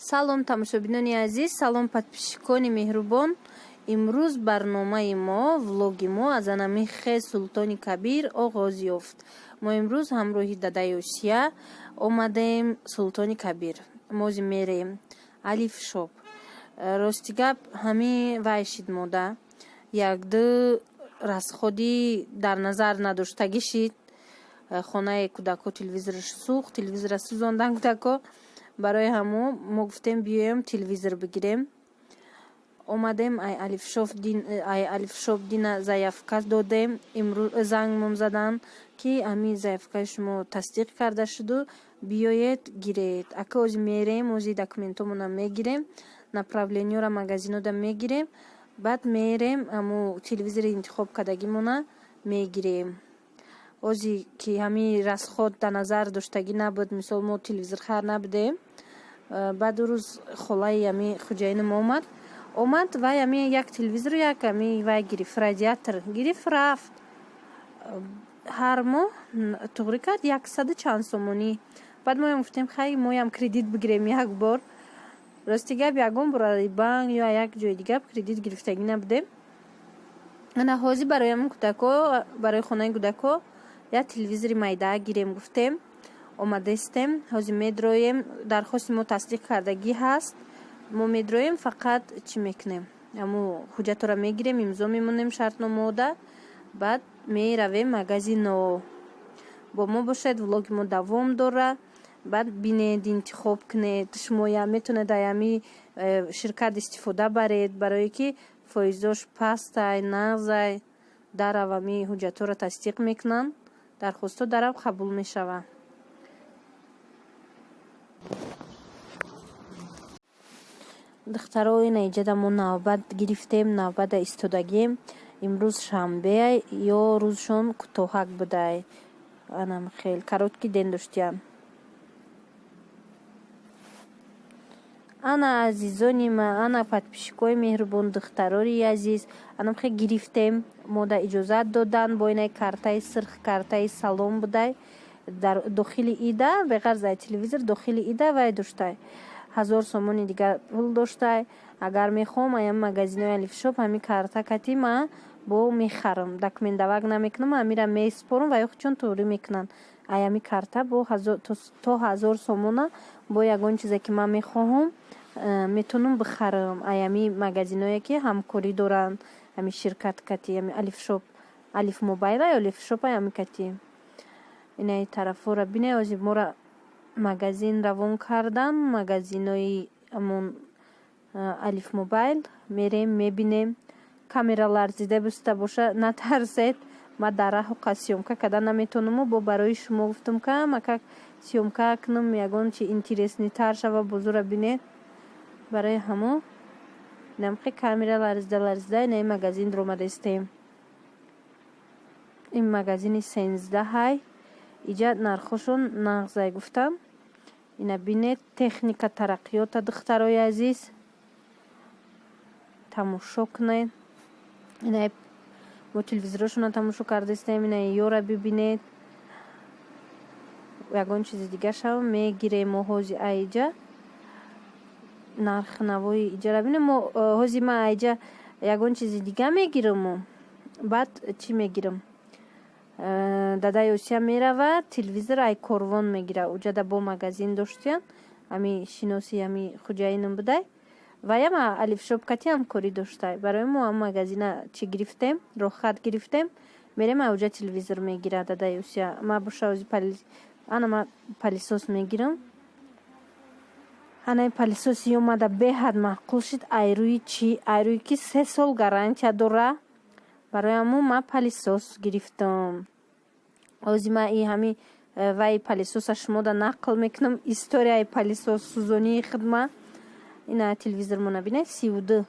Салом, тамошобинони азиз, салом, подписчикони меҳрубон. Имрӯз барномаи мо, влоги мо аз анами хе Султони Кабир оғоз ёфт. Мо имрӯз ҳамроҳи дадаи Осия омадаем Султони Кабир. Мози мерем Алиф Шоп. Рости гап, ҳамин вай шид, мода якду расходи дар назар надоштагӣ шид. Хонаи кӯдако телевизораш сӯхт, телевизора сӯзондан кӯдако. Барои ҳамо мо гуфтем, биёем, телевизор бигирем. Омадем ай Алифшоп, дина заявка додем. Имрӯз зангмон задан, ки ҳамин заявкаи шумо тасдиқ карда шуду, биёед, гиред. Ака, ози мерем, ози документомона мегирем, направлениёра магазинода мегирем, баъд мерем, ҳамо телевизори интихоб кардагимона мегирем. Ози ки ҳамин расход дар назар доштагӣ набуд, мисол, мо телевизорхар набудем. Баъд ӯ рӯз холаи ҳами хуҷаинам омад, вай ҳами як телевизору як ҳами вай гирифт, радиатор гирифт, рафт. Ҳар моҳ туғрӣ кард 100 чанд сомонӣ. Баъд моям гуфтем, хай, моям кредит бигирем як бор. Рости гап, ягон бор банк ё як ҷои дигар кредит гирифтагӣ набудем. Ана ҳозир барои ҳамин кӯдако, барои хонаи кӯдако як телевизори майда гирем гуфтем, омадаистем. Ҳозир медроем, дархости мо тасдиқ кардагӣ ҳаст. Мо медроем, фақат чӣ мекунем? Ҳамо ҳуҷҷатҳоро мегирем, имзо мемонем шартномаода, баъд меравем магазино. Бо мо бошед, влоги мо давом дора. Баъд бинед, интихоб кунед. Шумоям метавонед ай ҳами ширкат истифода баред, барое ки фоизош пастай, нағзай. Дарав ҳами ҳуҷҷатҳоро тасдиқ мекунанд, дархостҳо дарав қабул мешаванд. Духтаро, ина иҷада мо навбат гирифтем, навбата истодагием. Имрӯз шанбеай, ё рӯзшон кӯтоҳак будай, анам хел короткий день доштиям. Ана, азизони ма, ана, подписчикои меҳрубон, духтарои азиз, анам хел гирифтем. Мода иҷозат додан бо инаи картаи сирх, картаи салом будай. Дар дохили ида, беғарз ай телевизор, дохили ида вай доштай, 1000 сомони дигар пул доштай. Агар мехоҳам, аям магазинои Алифшоп ҳами карта кати ма бо мехарам, документдавак намекунам, ҳамира месупорам ва ё чун туғрӣ мекунанд. Аями карта бо то 1000 сомона бо ягон чизе ки ман мехоҳам, метавонам бихарам аями магазиное ки ҳамкорӣ доранд ҳами ширкат кати, ами Алифшоп, Алиф Мобайла ё Алифшоп, ами кати. Инаи тарафҳоро бинед. Ҳозир моро магазин равон кардан, магазинои ҳамон Алиф Мобайл мерем, мебинем. Камера ларзида буста боша, натарсед. Ма дар раҳу қа съёмка карда наметавонаму бо барои шумо гуфтам, камакак съёмка кунам, ягон чи интересныйтар шава, бозура бинед. Барои ҳамо инамхе камера ларзида ларзида инаи магазин дуромадаистем. Ин магазини сенздаҳай, иҷа нархошон нағзай гуфтам. Ина бинед, техника тараққиёта, духтарои азиз, тамошо кунед. Ина мо телевизорошонро тамошо кардаистем, ина ёра бибинед. Ягон чизи дигаршам мегирем мо ҳози аиҷа. Нархи навои иҷара бинем. Мо ҳози ман аиҷа ягон чизи дига мегираму баъд чӣ мегирам? Дадаи Осия меравад, телевизор ай Корвон мегирад. Уҷада бо магазин доштиян, ами шиноси ами хуҷаинам будай, ваям Алифшоп кати ҳамкорӣ доштай. Барои мо ам магазина чӣ гирифтем, роҳхат гирифтем, мерем, ауҷа телевизор мегирад дадаи Осия. Ма боша ози ана ма пылесос мегирам. Анаи пылесоси омада беҳад маъқул шид. Айрӯи чӣ? Айрӯи ки 3 сол гарантия дора. Барои ҳамун ман пылесос гирифтам. Ҳози ман и ҳами вай пылесоса шумода нақл мекунам, историяи пылесос сӯзонии хидма. Ина телевизормона бинед, 32.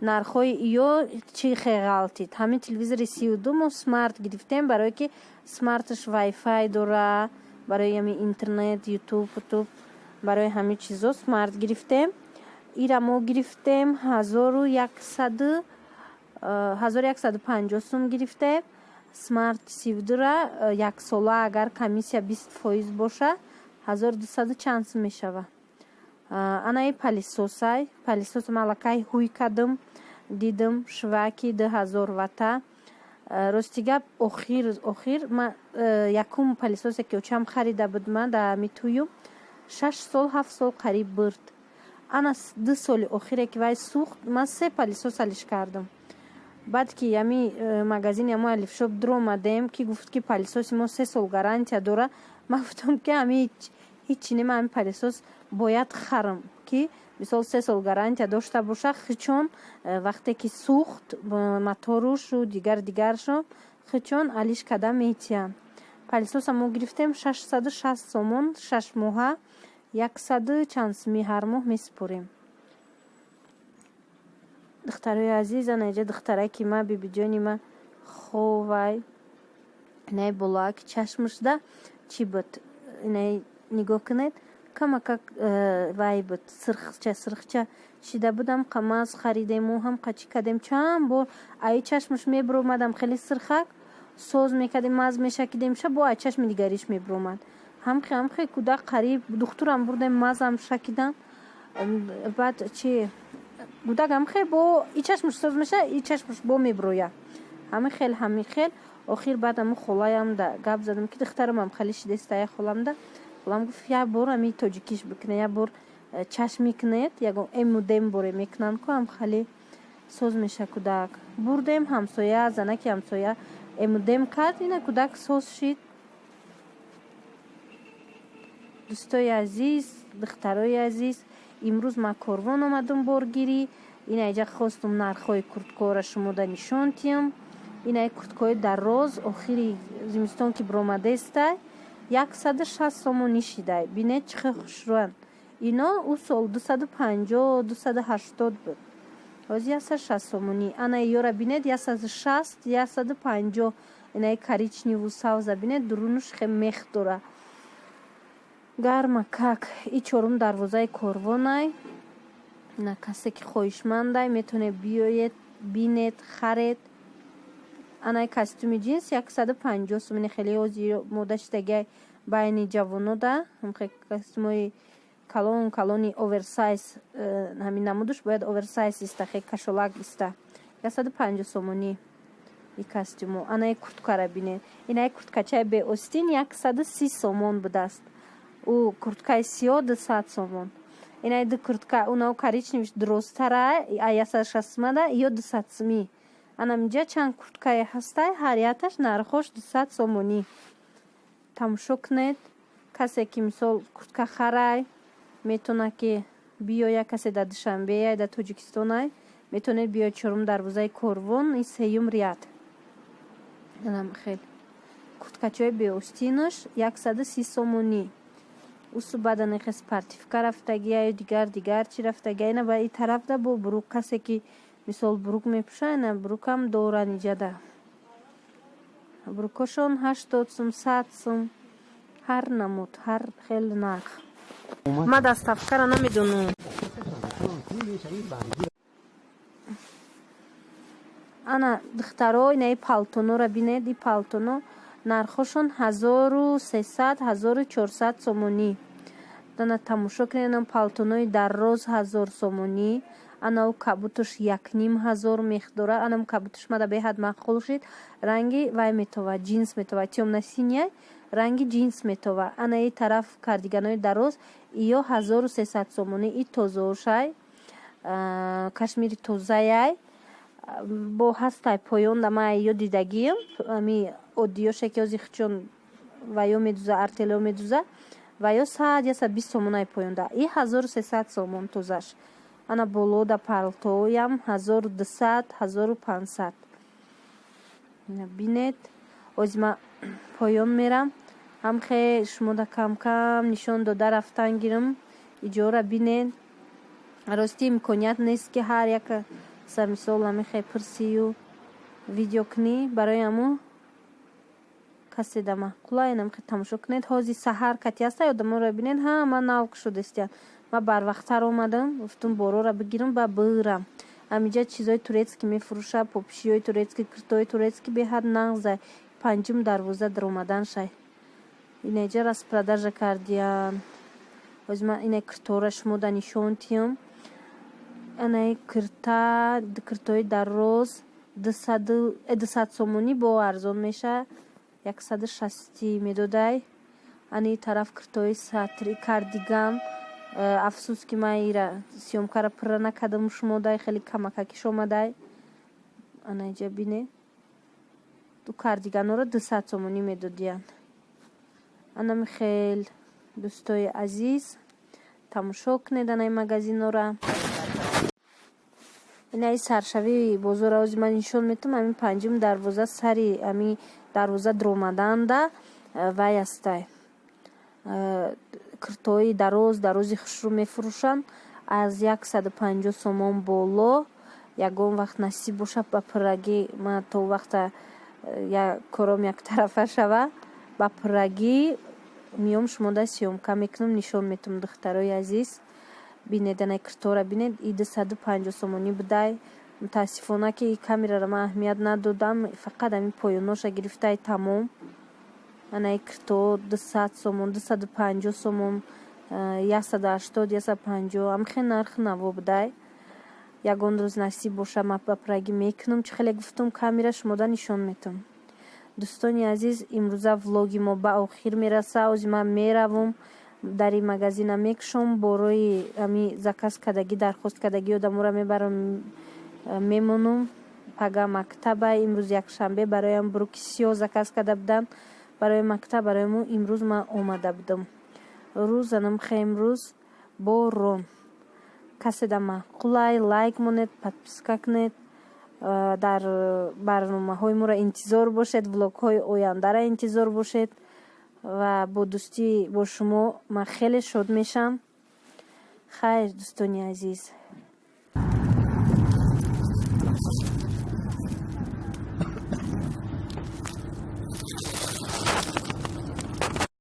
Нархҳои ё чӣ хе ғалтид. Ҳамин телевизори 32 мо смарт гирифтем, барое ки смарташ вайфай дора, барои ҳами интернет, Ютуб, утуб, барои ҳамин чизо смарт гирифтем. Ира мо гирифтем 1100, 1150 сум гирифтем. Смарт 32-ра яксола, агар комиссия 20% боша, 1200 чанд сум мешавад. Анаи пылесосай. Пылесос ма аллакай ҳуй кардам, дидам, Шваки 2000 вата. Рости гап, охир охир ма якум пылесосе, ки очам харида буд, ма дар ҳами тӯю 6 сол, 7 сол қариб бурд. Ана 2 соли охире, ки вай сӯхт, ман се пылесос алиш кардам. Баъд ки ами магазини амо Алифшоп дуромадем, ки гуфт, ки пылесоси мо 3 сол гарантия дора, ман гуфтам, ки ами ҳичи не, ман ами пылесос бояд харам, ки мисол 3 сол гарантия дошта боша, хичон вақте ки сӯхт моторушу дигар дигаршо, хичон алиш карда метиҳанд. Пылесоса мо гирифтем 660 сомон, 6 моҳа яксаду чанд сумӣ ҳар моҳ месупорем. Духтарои азиз, ана иҷа духтараки ма, бибиҷони ма ховай. Инаи болоаки чашмашда чӣ буд? Инаи нигоҳ кунед, камакак вай буд, сирхча сирхча шида будам. Қамаз харидему ҳам қачӣ кардем чанд бор. Аи чашмаш мебуромадам хеле сирхак, соз мекардем, маз мешакидем, ша бо ай чашми дигариш мебуромад. Ҳамхе ҳамхе кӯдак қариб духтурам бурдем, мазам шакидам. Баъд чи, кӯдак ҳамхе бо и чашмаш соз меша, и чашмаш бо мебурояд, ҳами хел, ҳами хел. Охир баъд ҳаму холаям да гап задам, ки духтарамам хеле шидестая холамда. Холам гуфт: «Як бор ами тоҷикиш бикуне, як бор чашм мекунед, ягон эму дем боре мекунанд ку, ҳам хеле соз меша кӯдак». Бурдем ҳамсоя, занаки ҳамсоя эму дем кард, ина кӯдак соз шид. Дӯстои азиз, духтарои азиз, имрӯз ман Корвон омадам боргирӣ. Ина иҷа хостум нархҳои курткаҳоро шумода нишон тиҳам. Инаи курткаҳои дароз, охири зимистон ки биромадестай, 160 сомонӣ шидай. Бинед, чӣ хел хушрӯянд ино. Ӯ сол 250, 280 буд, ҳозир 160 сомонӣ. Ана ёра бинед, 160, 150. Инаи коричневу савза бинед, дурунуш хе мех дора, гармакак. И чорум дарвозаи Корвонай. На касе ки хоҳишмандай, метавонед биёед, бинед, харед. Анаи костюми ҷинс 150 сомони. Хеле ҳозир мода шидагиай байни ҷавонода костюмҳои калон калони оверсайз. Ҳамин намудуш бояд оверсайз иста, хе кашолак иста. 150 сомонӣ и костюмо. Анаи курткара бинед, инаи курткачаи беостин 130 сомон будааст. Ӯ курткаи сиёҳ 200 сомон. Инаи ду куртка, унав коричневиш дурозтара, а 160 сумада, ё 200 сумӣ. Анаминҷа чанд курткае ҳастай, ҳар якташ нархош 200 сомонӣ. Тамошо кунед. Касе ки мисол куртка харай, метавонад ки биёяд. Касе дар Душанбеяй, дар Тоҷикистонай, метавонед биёед чорум дарвозаи Корвон, и сеюм ряд. Анам хел курткачаҳои беостинаш 130 сомонӣ. Усу баъдан спортивка рафтагиаю дигар дигар чӣ рафтагия. Ина ба и тарафда бо брюк, касе ки мисол брюк мепӯша, ина брюкам доранд иҷада. Брюкошон 80 сум, 100 сум, ҳар намуд, ҳар хел нарх. Ма доставкара намедонам. Ана, духтаро, инаи палтонора бинед. И палтоно нархошон 1300, 1400 сомонӣ. Ана тамошо кунед, ана палтонои дарроз 1000 сомонӣ. Анау кабутуш 1500 мех дорад. Анам кабутуш мада беҳад маъқул шид. Ранги вай метова, ҷинс метова, тёмно-синяй, ранги ҷинс метова. Анаи тараф кардиганои дароз иё 1300 сомонӣ. И тозаошай, кашмири тозаяй. Бо ҳастай поёнда, ма ё дидагиам, ами оддиёше, ки ҳозир чун ваё медуза, артелё медуза, ва ё 100, 120 сомонаи поёнда. И 1300 сомон тозаш. Ана болода палтоям 1200, 1500. Бинед, ҳозир ма поён мерам, ҳамхе шумода камкам нишон дода рафтан гирам. Иҷора бинед. Ростӣ, имконият нест, ки ҳар як са мисол ҳамихе пурсию видео кунӣ. Барои ҳамо касе да маъқула, инамхе тамошо кунед. Ҳозир саҳар кати ҳастай, одаморо бинед, ҳама нав кушодастиянд. Ма барвақттар омадам, гуфтум борора бигирам ба бирам. Ҳаминҷа чизои турецкий мефурӯшад, попишиҳои турецкий, киртои турецкий беҳад нағзай. Панҷум дарвоза даромадан шай. Инаҷа распродажа кардиянд. Ҳозир ман ина киртора шумода нишон тиҳам. Анаи кирта, киртои дароз 200 сомонӣ, бо арзон меша, 160 медодай. Ани тараф киртои сатри, кардиган. Афсӯс, ки ман ира съёмка ра пурра накардам шумодай, хеле камакакиш омадай. Ана иҷа бине, ду кардиганҳоро 200 сомонӣ медодиянд. Анами хел, дӯстои азиз, тамошо кунед анаи магазинора. Инаи саршавии бозора ози ман нишон метам. Ҳамин панҷум дарвоза, сари ҳамин дарвоза дуромаданда вай ҳастай, киртои дароз дарози хушрӯ мефурӯшанд аз 150 сомон боло. Ягон вақт насиб бошад, ба пуррагӣ ман то вақта кором яктарафа шава, ба пуррагӣ миём, шумода съёмка мекунам, нишон метам. Духтарои азиз, бинед, ана киртора бинед, и 250 сомонӣ будай. Мутаассифона, ки камераро ман аҳамият надодам, фақат ҳамин поёноша гирифтай, тамом. Анаи кирто 200 сомон, 250 сомон, 180, 150, ҳамихел нархи наво будай. Ягон рӯз насиб боша, ман ба пуррагӣ мекунам, чӣ хеле гуфтум, камера шумода нишон метам. Дӯстони азиз, имрӯза влоги мо ба охир мераса. Ози ман меравам, дари магазина мекушом, борои ами заказ кардагӣ, дархост кардагӣ одаморо мебарам, мемонам. Пага мактаба, имрӯз якшанбе, бароям брюки сиёҳ заказ карда буданд барои мактаб, барои мо имрӯз ман омада будам. Рӯз анамхе имрӯз борон. Каседа маъқулай, лайк монед, подписка кунед, дар барномаҳои моро интизор бошед, влогҳои ояндаро интизор бошед ва бо дӯстӣ бо шумо ман хеле шод мешавам. Хайр, дӯстони азиз.